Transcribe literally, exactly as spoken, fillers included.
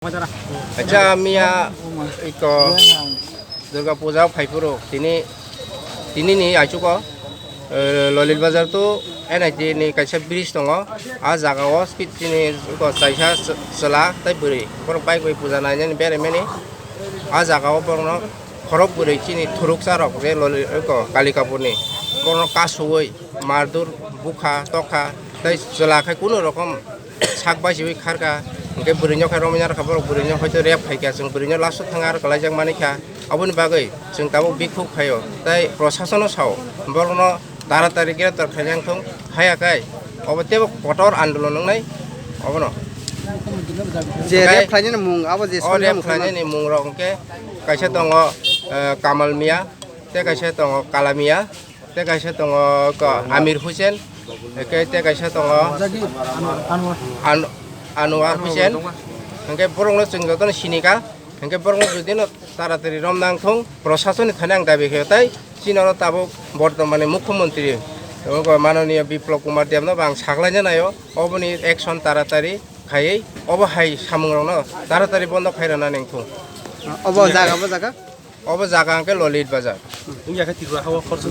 Acha miya iko Durga Puja phaiphuru tini, tini ni aichuko, eh, Lolit Bazar to N I T ni kaisa bridge tongo. A jaga o speed chini iko chaisa ch-, chwla tei bwrwi borok bike bai puja nainani beraimani. A jaga o borokno khorok bwrwi chini thuruksa rok je Loli-, iko Kalikapur ni borokno kasugwi mardur bukha tokha tei chwla khai kunu rokom sak baisiwi kharkha, hwnkhe bwrwino khai romwi narwkha, borok bwrwino hoito rep khaikha, chwng bwrwino last o thangwi aro kwlaijak manikha. Aboni bagwi chwng tabuk bikhuk khaio, tei prosasono sao, borokno taratari greptar khainai wngthung, haiya khe obo teibo kotor andolon wngnai obono. Je Okai. Rep khlainani mung, abo je O sonjak rep mung khlainani mungrok hwnkhe kaisa tongo, eh, Kamal Mia, tei kaisa tongo Kala Mia, tei kaisa tongo ko Amir Hussein, hwnkhe tei kaisa tongo An-, Anwar Hussein. Hwnkhe borokno chwng jotono sinika, hwnkhe borokno judino taratari romna wngthung, prosasoni thani ang dabi khaio. Tei chini oro tabuk bortomani mukhyamantri, tongo mananiya Biplab Kumar Debno bo ang saklaina naio, oboni action taratari khaiwi obo hai samungrokno taratari bondo khairana nengthung. Obo jaga, obo jaga? Obo jaga hwnkhe Lolit Bazar. Wngya khe Tripura ha-o khoroksa.